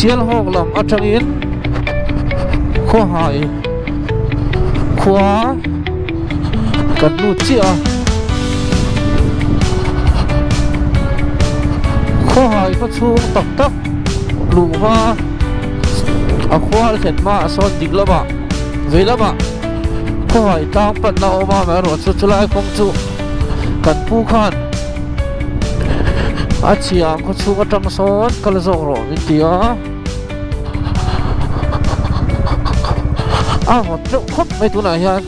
Sialhawk lam atangin Khawhai khua kan lut chiah a. Khawhai khaw chhung tak tak luh hma a khua a thlen hma ah sawn dik lamah vei lamah Khawhai tlang panna a awm a amaherawhchu chulai kawng chu kan pu khan a chhia ang khaw chhung atang sawn kal zawk rawh min ti a a vawt deuh khawp mai tunah hian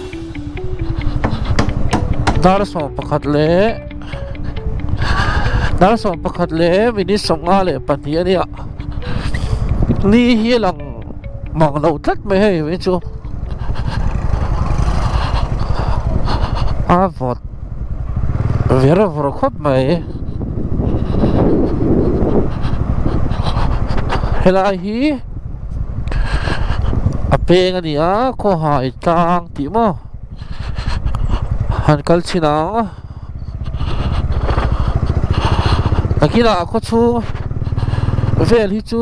dar 11 leh dar 11 leh minute 52 a nia ni hi a lang mang lo tlat mai hei mai chu a vawt. Ver vawr khawp mai helai hi a peng a ni a khawhai tlang tih maw han kal chhin ang nakinah a khawchhung vel hi chu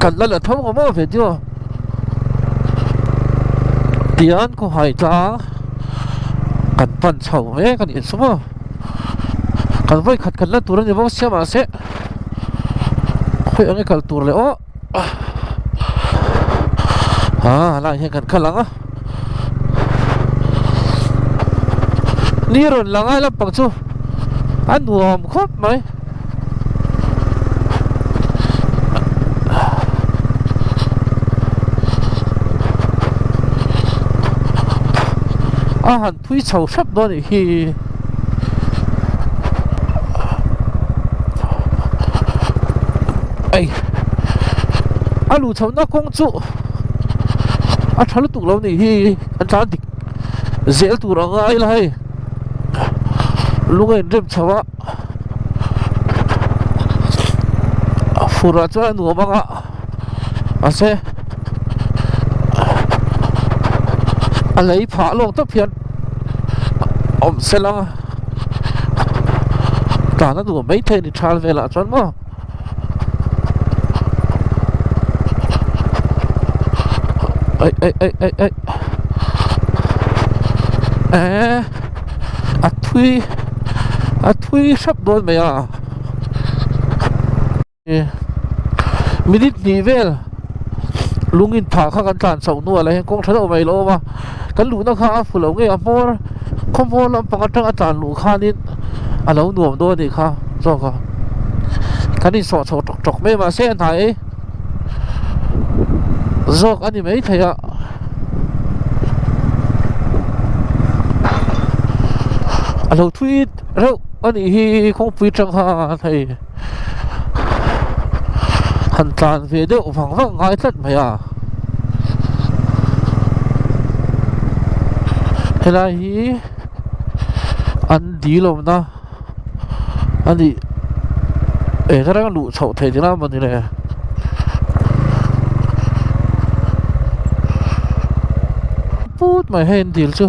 kan la la tho ang maw video. Tian khawhai tlang kan pan chho mek a nih chu maw kan vawi khat khat la tur a ni bawk sia mahse khawi ang i kal tur leh aw ah lai hian kan kal ang a ni rawn la ngai lampang chu a nuam khawp mai. A han phui chho hrep dawn anih hi ei a luh chho na kawng chu a tha lutuk lo anih hi an tlan dik zel tur a ngai la hei lung a inrem chho a. Fur ah chuan a nuam ang a mahse a lei phah lawk tawp hian awm se lang a tlan a nuam maithei a ni thal velah chuan maw. Aih aih aih aih aih eh a thui a thui hrep dawn mai a minute hnih vel lung in phah kha kan tlan chhoh hnuah lah hian kawng tha deuh mai a lo awm a kan luhna kha a fu lo ngei a hmawr khaw hmawr lampang atanga tlan luh khanin a lo nuam dawn a nih kha zawk a kan insawh chho tawk tawk mai mahse a hnai zawk a ni maithei a. A lo thui reuh a nih hi kawngpui tang khan hei han tlan ve deuh vang vang ngai tlat mai a helai hi an dil awmna a nih eng atanga luh chhoh theih ding emaw ni le put mai hei an dil chu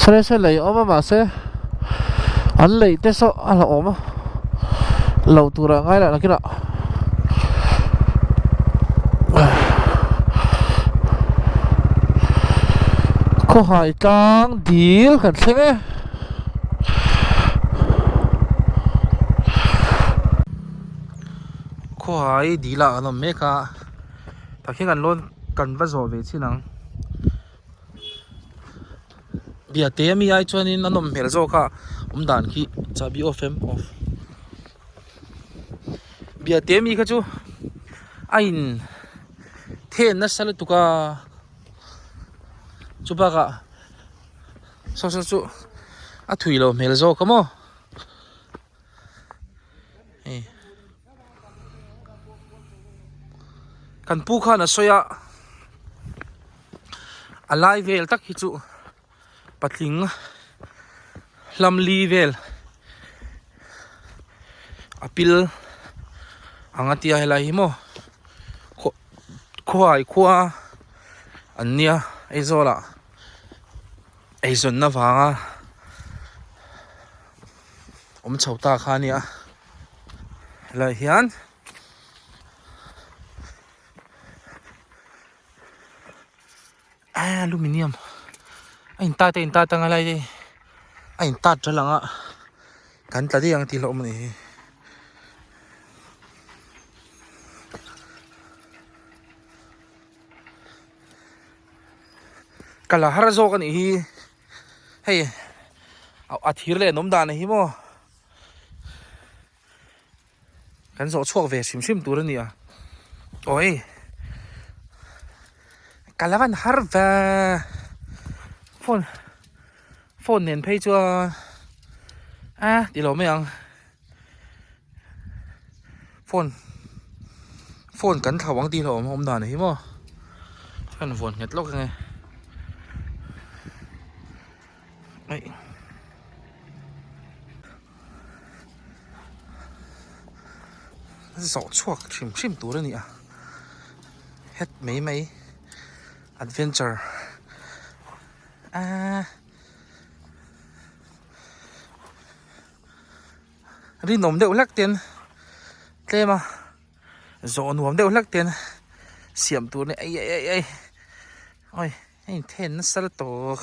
saw lei a awm a mahse an lei te saw a hlauhawm a lo turah ngai lah nakinah. Khawhai tlang dil kan thleng e. Khawhai dil ah kan awm mek a tah khian kan lawn kan va zawh ve chin ang. Biate ami ai chuanin a nawm hmel zawk a awm dan khi chahbi off em off Biate ami kha chu a in then nasa lutuk a chu bakah saw saw chu a thui loh hmel zawk a maw. Hei kan pu khan a sawi a a lai vel tak hi chu patling hlam li vel a pil ang a tia helai hi maw khuai khua an nia Aizawl ah. Eizawnna vanga. Awm chho ta kha a nia helaiah hian ah aluminium a in tat a in tat ang a lai te a in tat ṭal ang a kan tla daih ang tih hlauh awm a nih hi. Ka la har zawk a nih hi hei a thir leh an awm dan hi maw kan zawh chhuak ve hrim hrim tur a ni a awi ka la van har ve phone phone nen phei chuan a ti lo mai ang phone phone kan thlau ang tih hlauhawm awm dan hi maw kan vuan nghet lawk ange aih zawh chhuak hrim hrim tur a ni a het mai mai adventure aaa. Rinawm deuh hlek ten tlem a zawh nuam deuh hlek ten siam tur a ni ei ei ei ei awi a inthen nasa lutuk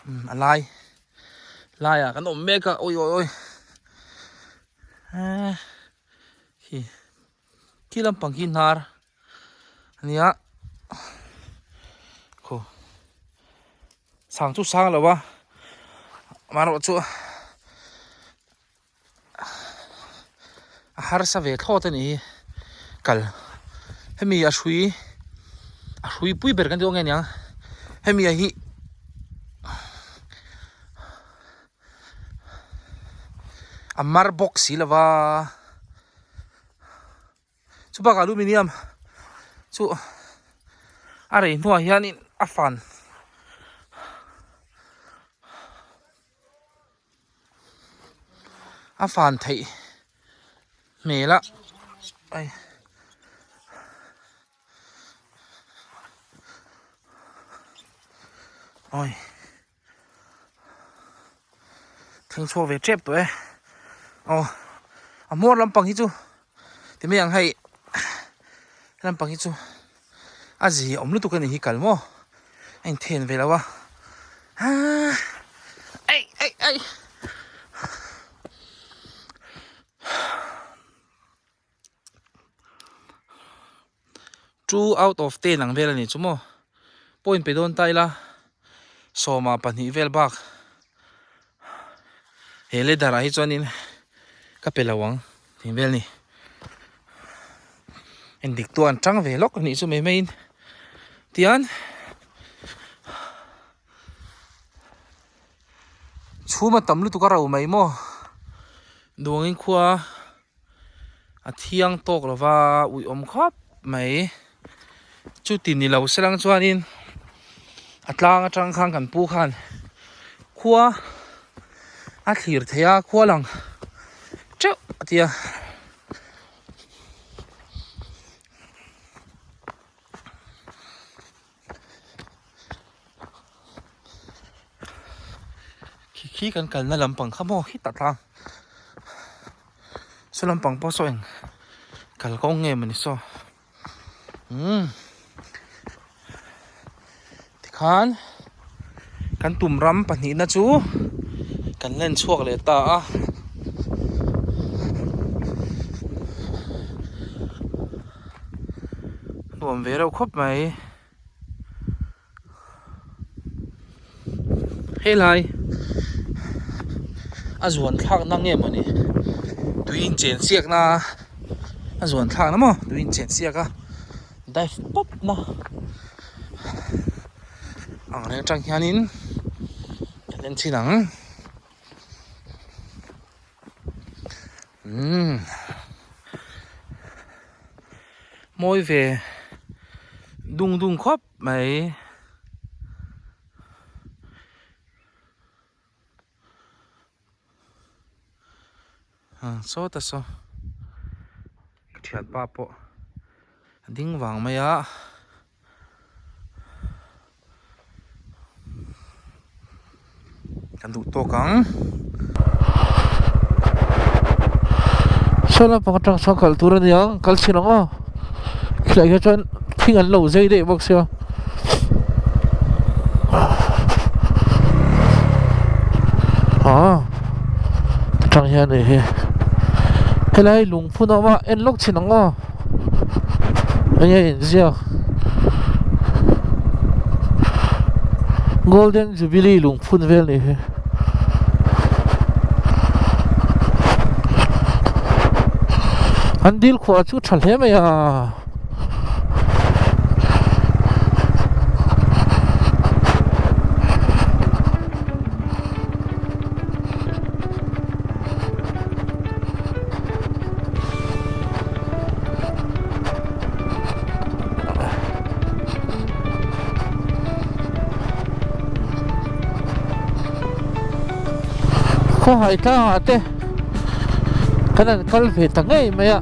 umm a lai laiah kan awm mek a awi awi awi eee khi khi lampang khi hnar a nia khaw sang chu sang lo a amaherawh chu a harsa ve thlawt a nih hi kal hemi a hrui a hrui pui ber kan tih awm nge niang hemi ah hi a mar bawk si lo va. Chu bakah aluminium chu a rei hnuah hianin a fan a fan theih hmel a ai. Awi. Thleng chhuak ve tep tawh e aw a hmawr lampang hi chu ti mai ang hei lampang hi chu a zi awm lutuk a ni hi kal maw a inthen ve lo a aa ei ei ei. Two out of ten ang vel a ni chu maw point pe dawn ta ila sawma pahnih vel bak he ladder ah hi chuanin ka pe lo ang tih vel a ni endik tu an tang ve lawk a nih chu mai maiin tian chhum a tam lutuk a ro mai maw duangin khua. A thiang tawk lo va uih awm khawp mai chuti ni lo selang chuanin a tlang atang khan kan pu khan khua a thlir thei a khua lang teuh a tia. Khi khi kan kalna lampang kha maw khitah tlang saw lampang pawh saw eng kal kawng nge mawni saw umm tikhan kan tum ram pahnihna chu kan len chhuak leh ta a. Nuam ve reuh khawp mai. Helai a zuan thlak na nge mawni tui in chen siak na a zuan thlak na maw tui in chen siak a dive pawp na ang reng atang hianin kan en chhin ang. Umm mawi ve dung dung khawp mai ah saw ta saw ka thianpa pawh a ding vang mai a. Kan duh tawk ang. Saw lampang atang sawn kal tur a ni ang, kal chhin ang aw. Khilai hian chuan thing an lo zai daih bawk sia. Aa atang hian hei hi helai lungphun a awm a en lawk chhin ang aw enge inziak golden jubilee lungphun vel nih hi. An dil khuah chu tha hle mai a. Khawhai tlangah te kan han kal ve ta ngei mai a.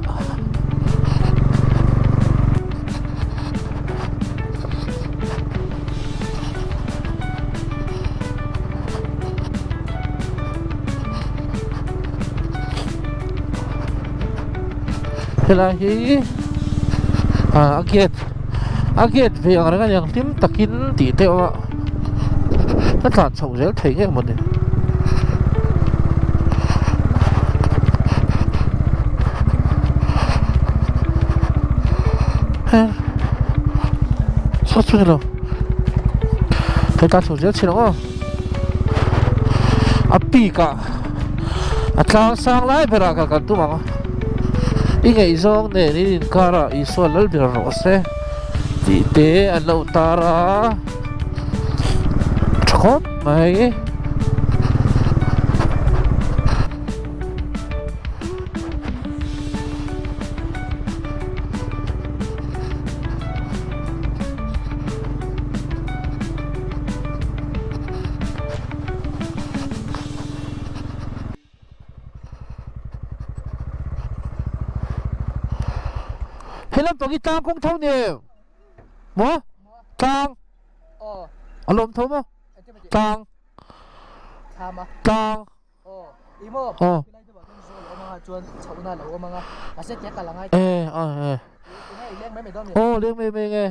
Helai hi ah a gate a gate ve ang reng a niang hlim takin tih te a awm a a tlan chhoh zel thei nge mawni. He saw chu nilo hei tlan chhoh zel chhin ang aw a peak ah a tlang sang lai berah kal kan tum ang i ngaihzawng nen in inkar ah Isua lal ber rawh se tih te an lo tar a tha khawp mai. He lampang hi tlang kawng tho ni em? Maw? Tlang. A lawm tho maw? Tlang. Tlang. Aw. E a e. Aw leng mai mai nge.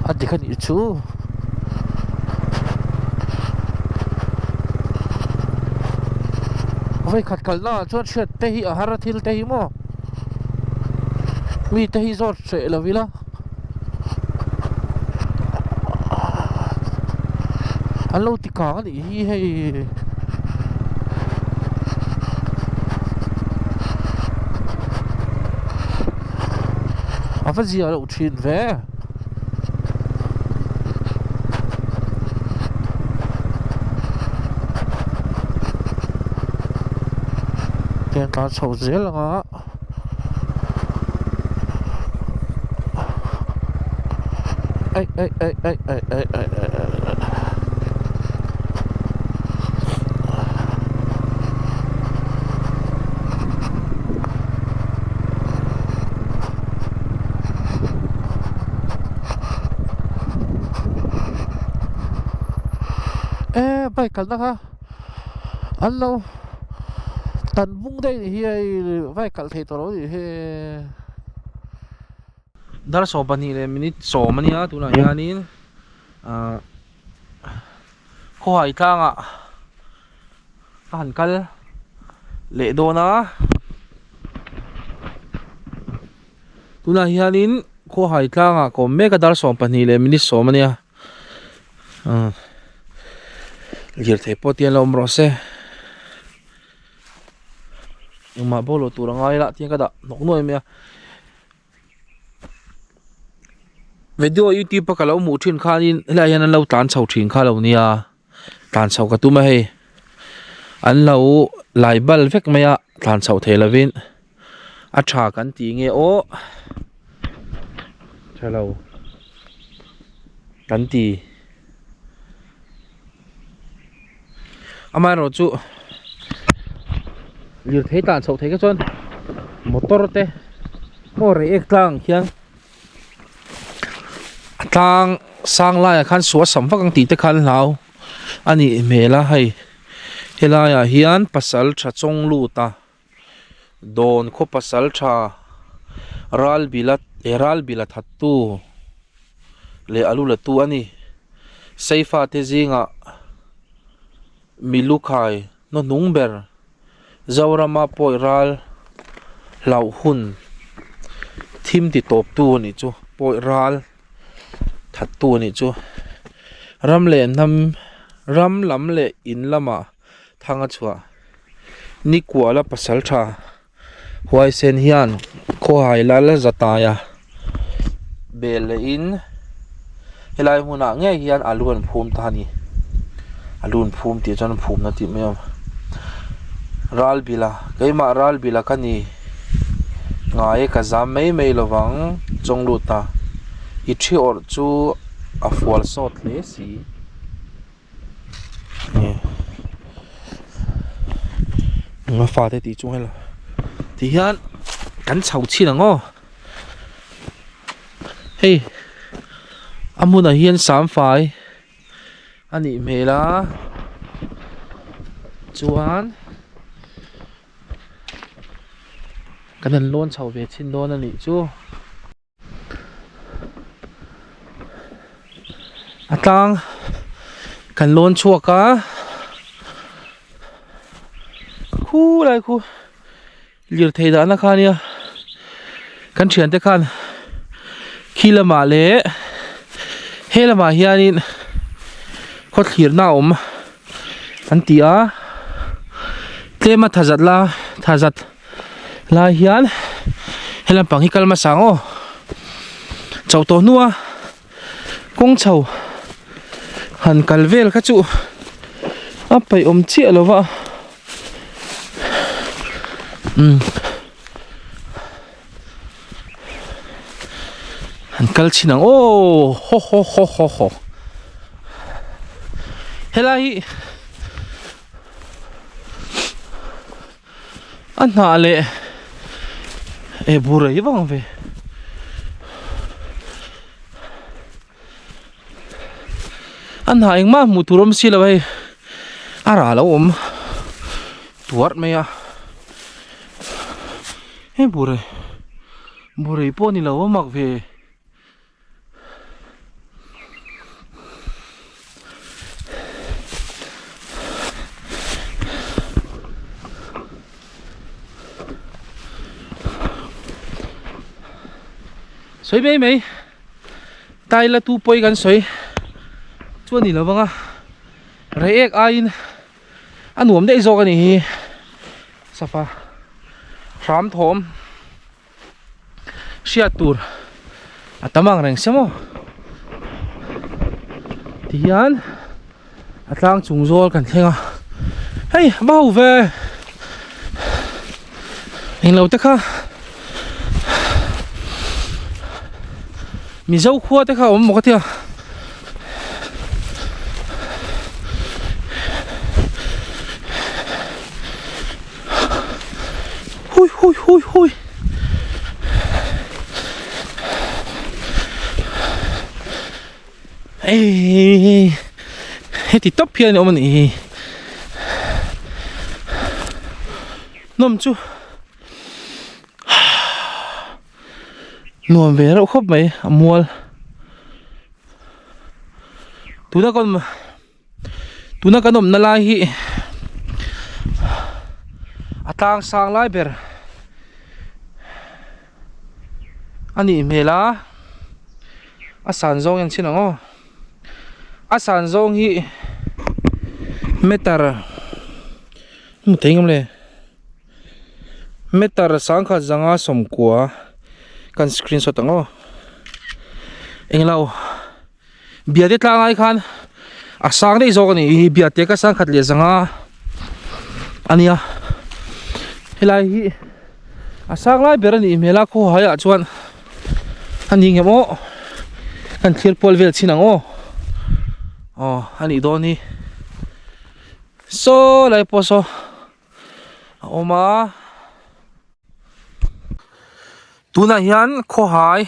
A dik a nih chu. Vawikhat kalna ah chuan hriat te hi a har a thil te hi maw. Mi te hi zawt hreh lo ila an lo ti kang a nih hi hei a va zia loh thin ve. Tiang tlan chho zel ang a. Ai ai ai ai ai ai ai ai ai E bike kalna kha an lo tan bung daih hi hei bike kalh thei tawh lo nih hi. Dar 12 leh minute 10 a nia tunah hianin ah khawhai tlangah ka han kal leh dawn a tunah hianin khawhai tlangah ka awm mek a dar 12 leh minute 10 a nia ah lirthei pawh te an lo awm rawh se. Engmah bo loh tur a ngai la tiang ka dah hnawk nuai mai a video youtube a ka lo hmuh thin khanin helaiah hian an lo tlan chho thin kha lo nia tlan chho ka tum a hei an lo lai bal vek mai a tlan chho thei lovin a tha kan tih nge aw tha lo kan ti. Amaherawhchu lirthei tlan chhoh theih kha chuan motor te. Maw rei ek tlang khian a tlang sang laiah khan suah sam vak ang tih te kha an hlau a nih hmel a hei helaiah hian pasal tha chawng lut a dawn khaw pasal tha ral bila eh ral bila that tu leh a lu la tu a ni seifa te zingah milukhai hnuhnung ber. Zorama pawi ral hlauh hun thim ti tawp tu a nih chu pawi ral that tu a nih chu ram leh hnam ram lam leh in lamah thang a chhuah nikuala pasal tha huaisen hian khawhai lal zataia bel leh in helai hmunah ngei hian a lu an phum ta a ni a lu an phum tih chuan phum na tih mai a awm ral bila keimah ral bila ka ni ngai ka zam mai mai lovang chawng lut a i thi awrh chu a fual sawt hle si. A fate tih chu hela ti hian kan chho chhin ang aw hei a hmunah hian sam fai a nih hmel a chuan kan han lawn chho ve chhin dawn a nih chu. A tlang kan lawn chhuak a khulai khu lirthei dahna kha ania kan thiante khan khi lamah leh he lamah hianin khawthlirna a awm an ti a tlema tha zat la tha zat. Lai hian he lampang hi kal hmasa ang aw chho tawh hnua kawng chho han kal vel kha chu a peih awm chiah lo va umm han kal chhin ang aw haw haw haw haw haw helai hi. A hnah leh eh bur ei vang ve a hnah engmah hmuh tur awm si lo hei a rah lo awm tuarh mai a he bur ei bur ei pawh a ni lo a mak ve. Sawi mai mai tai la tu pawi kan sawi chu a ni lo vang a rei ek aiin a nuam daih zawk a nih hi safa hram thawm. Hriat tur a tam ang reng se maw tihian a tlang chung zawl kan thleng a hei va ho ve englo te kha mizo khua te kha a awm maw ka tia. Hui hui hui hui. Ei heti tawp hian a awm a nih hi. Nawm chu nuam ve reuh khawp mai a mual. Tuna kan Tuna kan awmna lai hi a tlang sang lai ber a nih hmel a a san zawng en chhin ang aw a san zawng hi meter hmu thei ngam le meter sangkhat zanga sawmkua kan screenshot ang aw englo. Biate tlang ai khan a sang daih zawk a ni hi biate ka sang khat leh zanga a nia helai hi a sang lai ber a nih hmel a khawhai ah chuan a ni ngem aw kan thlir pual vel chhin ang aw aw a nih dawn hi saw lai pawh saw a awm a. Tunah hian khawhai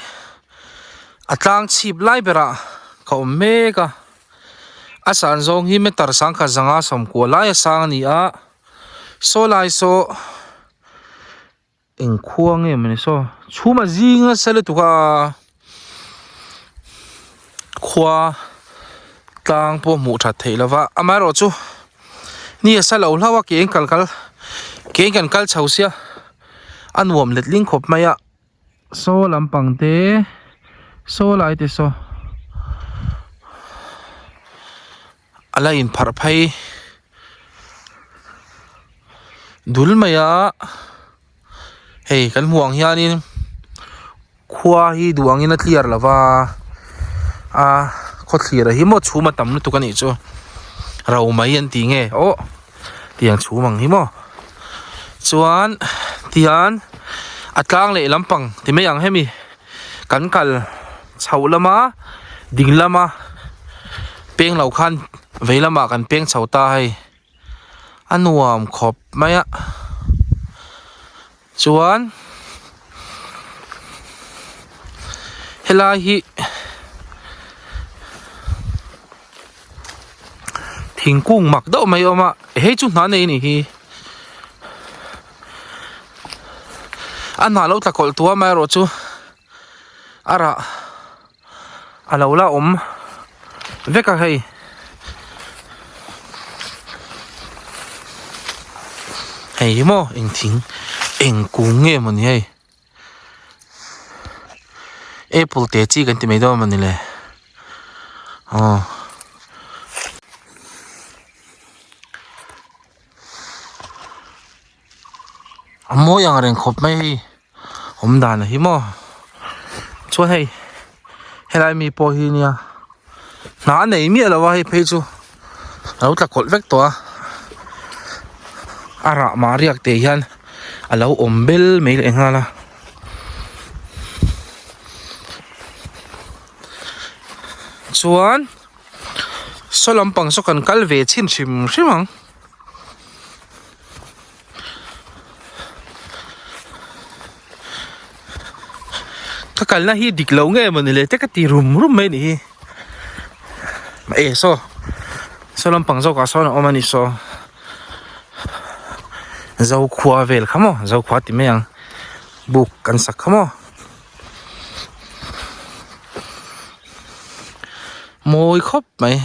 a tlang chhip lai berah ka awm mek a a san zawng hi meter sangkhat zanga sawmkua lai a sang a ni a saw lai saw Eng khua nge mawni saw chhum a zing nasa lutuk a khua tlang pawh hmuh that theih lova amaherawh chu ni a sa lo hlauh a ke in kal kal ke in kan kal chho sia a nuam letling khawp mai a saw lampang te saw lai te saw a la inpharh phei dul mai a hei kan hmuh ang hianin khua hi duh angin a clear lo va a khawthlir ah hi maw chhum a tam lutuk a nih chu ro mai an tih nge aw tiang chhum ang hi maw chuan tihian a tlang leh lampang ti mai ang hemi kan kal chhoh lama ding lama peng lo khan vei lamah kan peng chho ta hei a nuam khawp mai a chuan helai hi thingkung mak deuh mai a awm a hei chu hna nei a nih hi a hnah lo tla kawlh tuam a erawh chu. A rah a lo la awm vek a hei. Hei hi maw eng thing eng kung nge mawni hei apple te chi kan ti mai dawn mawni le aw. A mawi ang reng khawp mai hei awm dan a hi maw chuan hei helai mi pawh hi nia hna a nei miah lo a hei phei chu a lo tla kawlh vek tawh a a rah mah riak te hian a lo awm bel mai leh nghal a chuan saw lampang saw kan kal ve chhin hrim hrim ang. Ka kalna hi dik lo nge mawni le te ka ti rum rum mai ni hi e saw saw lampang zawkah sawn a awm a ni saw zokhua vel kha maw zokhua ti mai ang buk kan sak kha maw mawi khawp mai.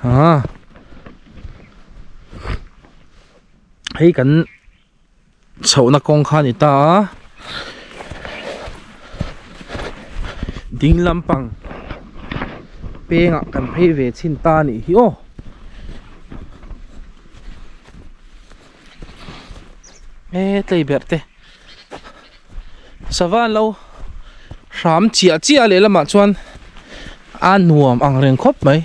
Ah hei kan chhohna kawng kha a ni ta a ding lampang pengah kan phei ve chhin ta a nih hi aw. E tlei ber te sava an lo hram chiah chiah a lehlamah chuan a nuam ang reng khawp mai.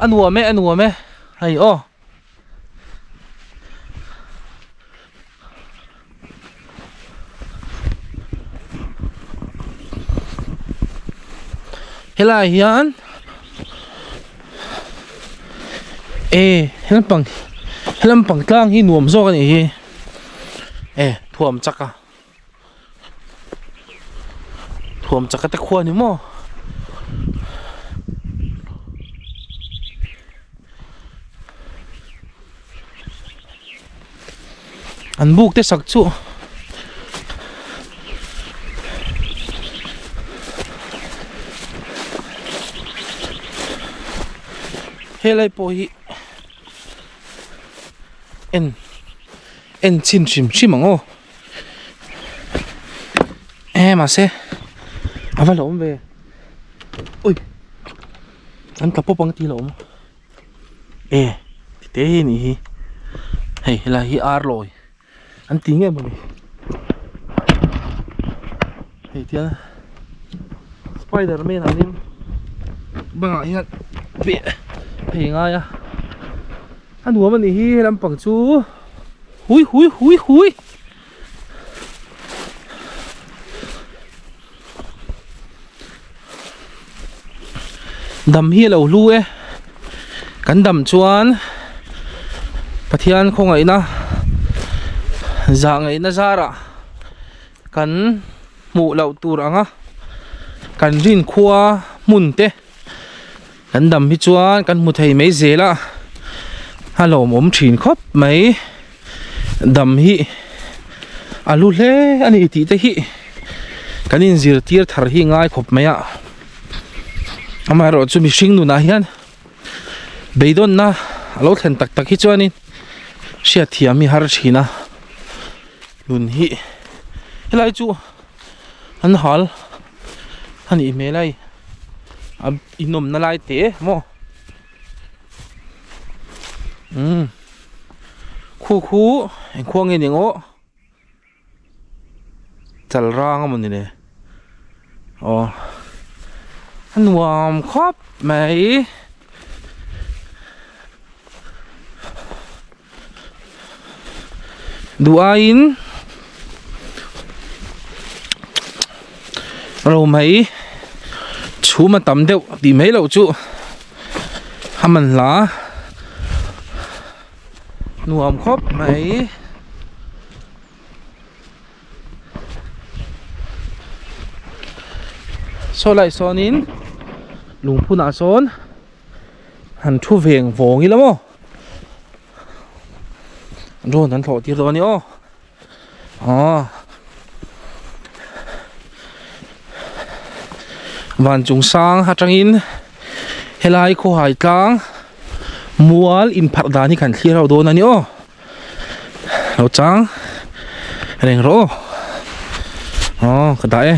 A nuam e a nuam e hei aw. Helai hian e helampang helampang tlang hi nuam zawk a nih hi e thuam chak a thuam chak a te khua ni maw. An buk te sak chu helai pawh hi en en chhin hrim hrim ang aw e mahse a va hlauhawm ve ui an tla pawp ang tih a hlauhawm. E tite hi a nih hi. Hei helai hi ar lawi an ti nge mawni hei tiang spider man angin bangah hian peh phei ngai a a nuam a nih hi he lampang chu hui hui hui hui. Dam hi a lo hlu e kan dam chuan Pathian khawngaihna zah ngaihna zarah kan hmuh loh tur ang a kan rin khua hmun te kan dam hi chuan kan hmu thei mai zel a a lawmawm thin khawp mai. Dam hi a hlu hle a ni tih te hi kan inzirtir thar hi ngai khawp mai a amaherawh chu mihring nunah hian beidawnna a lo thlen tak tak hi chuanin hriatthiam hi har thin a nun hi helai chu an hal a nih hmel a hei a inawmna lai te maw. Umm khu khu eng khua nge ni ang aw chal rang a mawni le aw a nuam khawp mai duh aiin romei chhum a tam deuh tih mai loh chu a man hla nuam khawp mai. Saw lai sawnin lungphunah sawn han thu veng vawng ila maw. Drone an thlawh tir dawn a ni aw aw van chung sang atangin helai khawhai tlang mual inpharh dan hi kan thlir ho dawn a ni aw lo chang reng rawh aw aw ka dah e.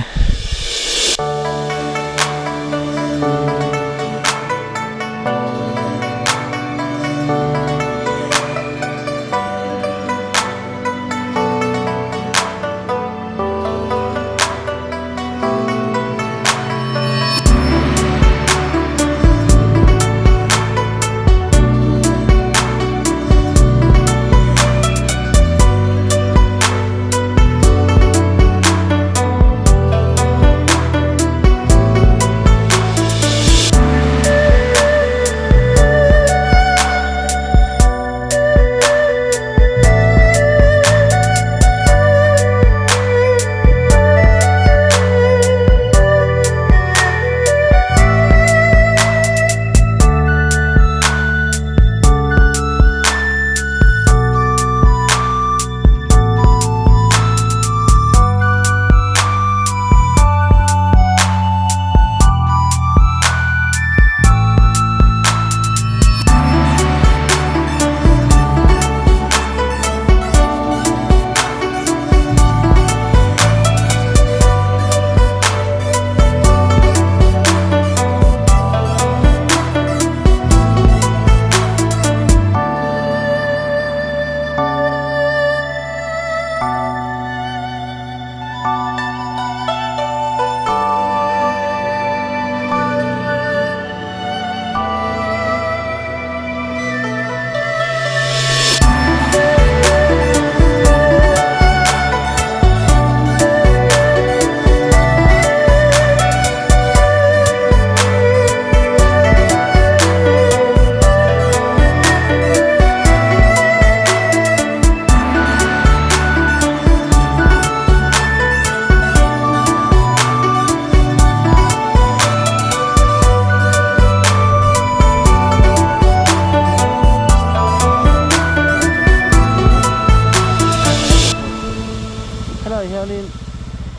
Helai hianin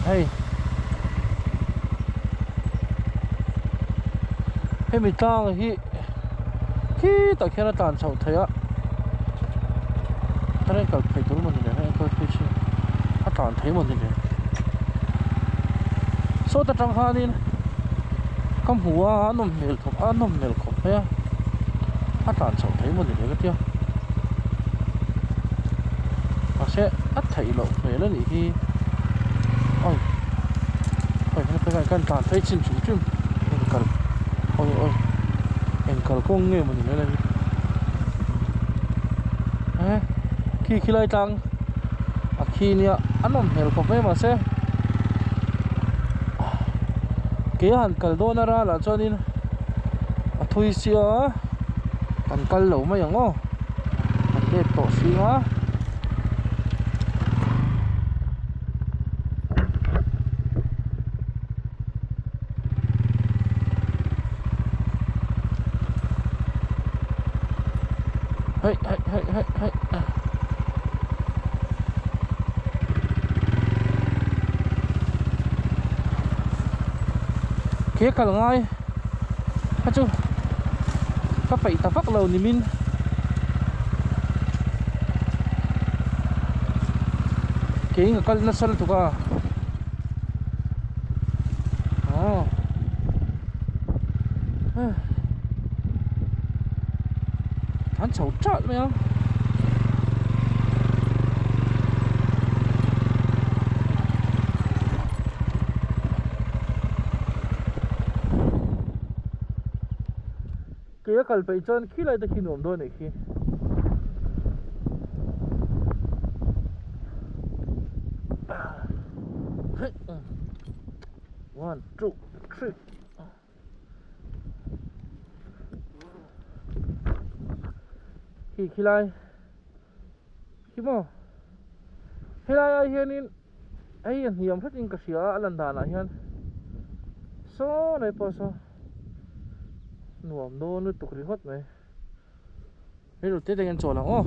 hei hemi tlang hi khi tak hian a tlan chhoh theih a train kal phei tur mawni le hei kal phei thin a tlan thei mawni le sawt atang khanin ka hmu a a nawm hmel khawp a nawm hmel khawp mai a a tlan chhoh thei mawni le ka tia. theih loh hmel a nih hi awi awi helai kan tlan phei chin hrim hrim engkal awi awi engkal kawng nge mawni mai lai hi eh khi khilai tlang a khi nia a nawm hmel khawp mai mahse kei a han kal dawn a ralah chuanin a thui sia kan kal lo mai ang aw kan let tawh hring a. Hei hei hei hei hei Ke kal ngai kha chu ka peih ta vak lo ni min Keiin ka kal nasa lutuk a Aw An chho chat mai a. Ke a kal peih chuan khi lai te khi nuam dawn anih khi. One, two, three. Khi khi lai khi maw helai ah hianin hei a hniam hretin ka hria a a lan danah hian saw lai pawh saw nuam dawn lutuk ringawt mai. Rilru te te hian chawl ang aw.